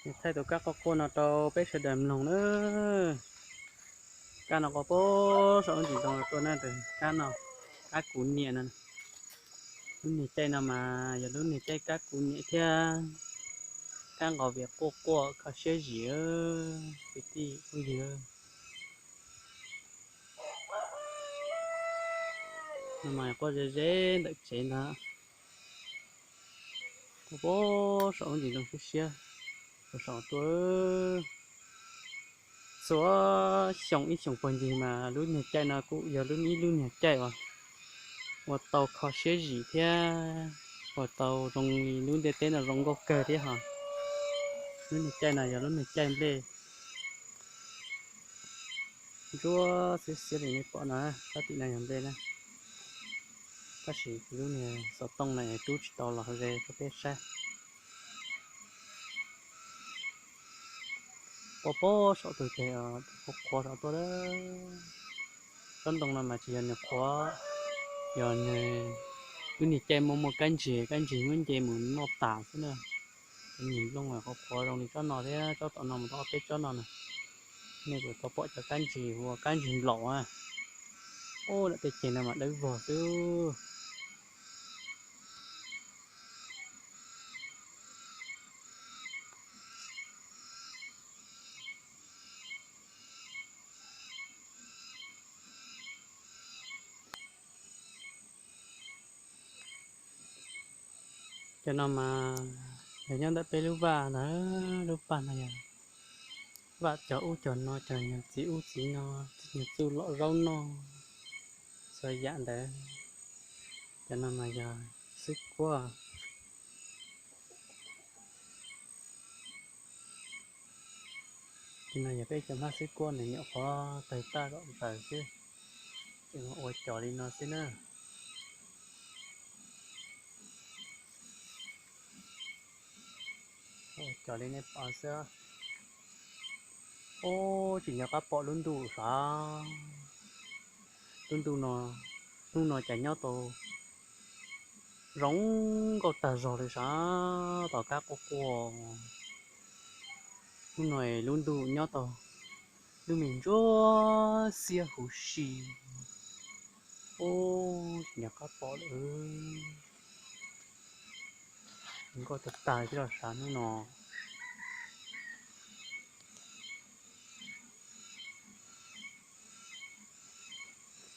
Thaij tus kab quaj quaj no rau peb sawv daws mloog na. Kab no quaj pem saum lub ntsis ntoo los tuaj na, tus kab no, kab kuv niam no. Lub niag caij no mas yog lub niag caij kab kuv niam thiab kab nqos vias quaj quaj kho siab zim kwv tij phooj ywg. No mas quaj ze ze ntawm tsev ntag. Quaj pem saum lub ntsis ntoo siab siab, saum tuaj. Txhua xyoo ib xyoos puag ncig mas lub niag caij no kuj yog lub ib lub niag caij uas ua tau kho siab zim thiab ua tau zoo li lub ntiaj teb no zoo nkauj kawg thiab hos. Lub niag caij no yog lub niag caij nplej ntsuab xiab xiab li nej pom no, sab tim no yog nplej na. Tab sis lub niag xov tooj no rub tsis tau los ze rau peb saib. Quaj pem saum tus tes qhuav qhuav saum tuaj. Tsob ntoo no mas tsis yog nws qhuav, yog nws lub niag caij muaj muaj kab ntsig, kab ntsig muab nce mus noj tas xwb na. Nws nplooj qhuav qhuav zoo li tsob no thiab tsob tom no mus tau ob peb tsob no na. Nej puas tau pom cov kab ntsig ua kab ntsig nplaum a? Ub, lawm tej ceg no mas dawb vog xwb. Cov no mas yog nyob ntawm peb lub vaj ntawd, lub paj no yog vaj cog ub cog no, cog nyuag txiv ub txiv no, nyuag txuj lom zaub noj, txhua yam ntawd. Cov no mas yog xwb kuab. Cov no yog peb cov hmab xwb kuab, nws nyuam qhuav tawg tag zom zaws xwb, ces ua cov li no xwb na. Ua cov li nej pom xwb. Ub, tsis nco qab pom lub ntuj sav. Lub ntuj no, hnub no cas nyob tau zoo nkauj tag zog li sav, tom kab quaj quaj. Hnub no lub ntuj nyob tau lub me ntsuab xiab huv si. Ub, tsis nco qab pom lawm. Nkauj tag tag thiab los sav hnub no.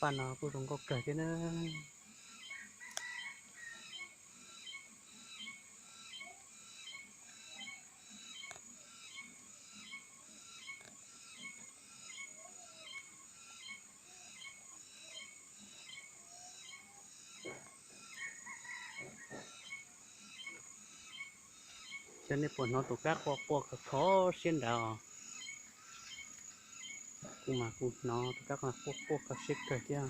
Paj no kuj zoo nkauj kawg thiab na. Xyov nej puas hnov tus kab quaj quaj khov khov siab nrad os. Kuv mas kuv hnov tus kab quaj quaj khov siab kawg thiab.